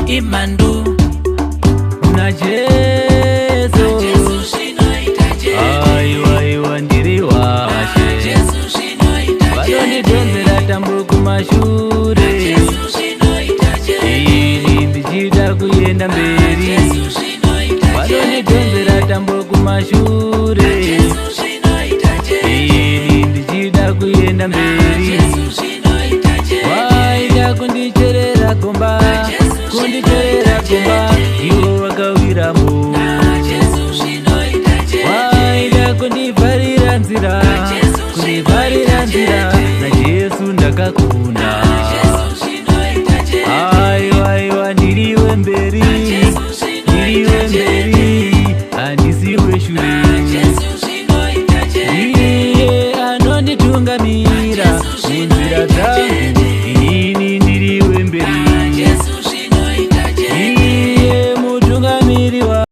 Imhandu. Muna Jesu. Jesu zvinoita chete. Aiwa, iwa, ndiri washe. Jesu zvinoita chete. Vanondidhonzera tambo kumashure, Jesu zvinoita chete. Ini ndichida kuenda mberi. Jesu zvinoita chete. Vanondidhonzera tambo kumashure, Jesu zvinoita chete. Ini ndichida kuenda mberi. Jesu zvinoita chete. Waida kundicherera gomba, kundicherera gomba, ivo vakawiramo. Jesu zvinoita chete. Waida kundivharira nzira, kundivharira nzira, naJesu ndakakunda.